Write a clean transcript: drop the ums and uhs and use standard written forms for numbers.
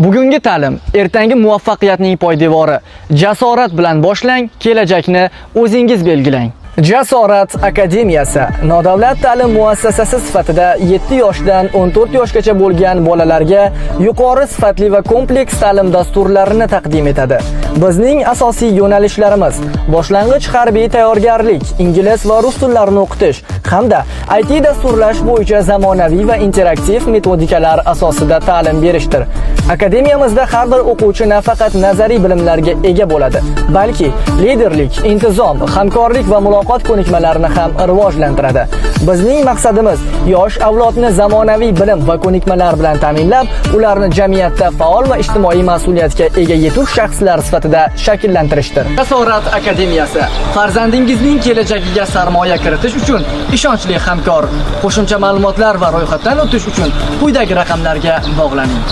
Bugungi ta'lim ertangi muvaffaqiyatning poydevori. Jasorat bilan boshlang, kelajakni o'zingiz belgilang. Jasorat akademiyasi nodavlat ta'lim muassasasi sifatida 7 yoshdan 14 yoshgacha bo'lgan bolalarga yuqori sifatli va kompleks ta'lim dasturlarini taqdim etadi. Bizning asosiy yo'nalishlarimiz: boshlang'ich harbiy tayyorgarlik, ingliz va rus tillarini o'qitish hamda IT dasturlash bo'yicha zamonaviy va interaktiv metodikalar asosida ta'lim berishdir. Akademiyamizda har bir o'quvchi nafaqat nazariy bilimlarga ega bo'ladi, balki liderlik, intizom, hamkorlik va muloqot ko'nikmalarini ham rivojlantiradi. Bizning maqsadimiz yosh avlodni zamonaviy bilim va ko'nikmalar bilan ta'minlab, ularni jamiyatda faol va ijtimoiy mas'uliyatga ega yetuk shaxslar sifatida shakllantirishdir. Jasorat akademiyasi farzandingizning kelajagiga sarmoya kiritish uchun ishonchli hamkor. Qo'shimcha ma'lumotlar va ro'yxatdan o'tish uchun quyidagi raqamlarga bog'laning.